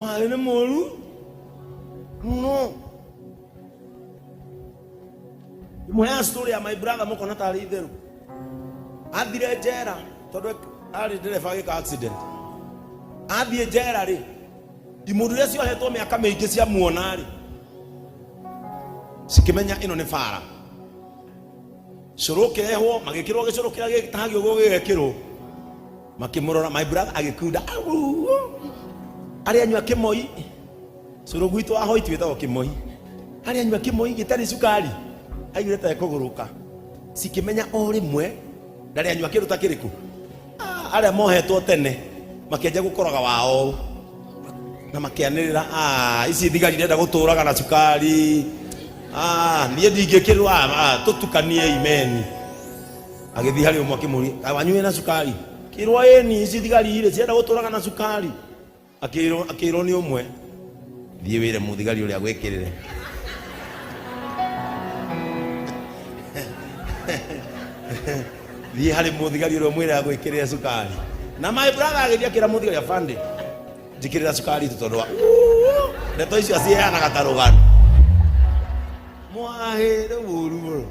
Maĩ nĩ moru mũno. Ĩmwe ya story ya my brother mũkona tarĩ itherũ. Athire njera tondũ arĩ ndereba agĩka accident. Athiĩ njera rĩ, imũndũ iria ciohetwo mĩaka mĩingĩ ciamuona rĩ, cikĩmenya ĩno nĩ bara. Cũrũ ũkĩrehwo, magĩkĩrwo gĩcũrũ kĩrĩa gĩtahagio ũguo gĩgekĩrwo. Makĩmũrora, my brother agĩkunda au. Arĩa anyua kĩmoi, cũrũ gwitũ ahoi twĩtagwo kĩmoi. Arĩa anyua kĩmoi gĩtarĩ cukari, aiguire ta ekũgũrũka. Cikĩmenya o rĩmwe ndarĩ anyua kĩndũ ta kĩrĩkũ. Ah, arĩa mohetwo tene makĩanjia gũkoroga wao na makĩanĩrĩra, "Ah, ici thigari irenda gũtũraga na cukari. Ah, niĩ ndingĩkĩrwo, ah, ah, tũtukanie imeni." Agĩthiĩ harĩ ũmwe akĩmũria, "Kaĩ wanyu wĩna cukari?" Kĩrwo ĩni, ici thigari irĩ cienda gũtũraga na cukari. Akĩrwo akĩrwo nĩ ũmwe, "Thiĩ wĩre mũthigari ũrĩa agwĩkĩrĩre." Thiĩ harĩ mũthigari ũrĩa ũmwĩre agwĩkĩrĩre cukari. Na my brother agĩthiĩ akĩra mũthigari, "Afande, njĩkĩrĩra cukari tu tondũ wa ndeto icio aciheanaga ta rũgano." Mwahĩ rĩu ũru mũno.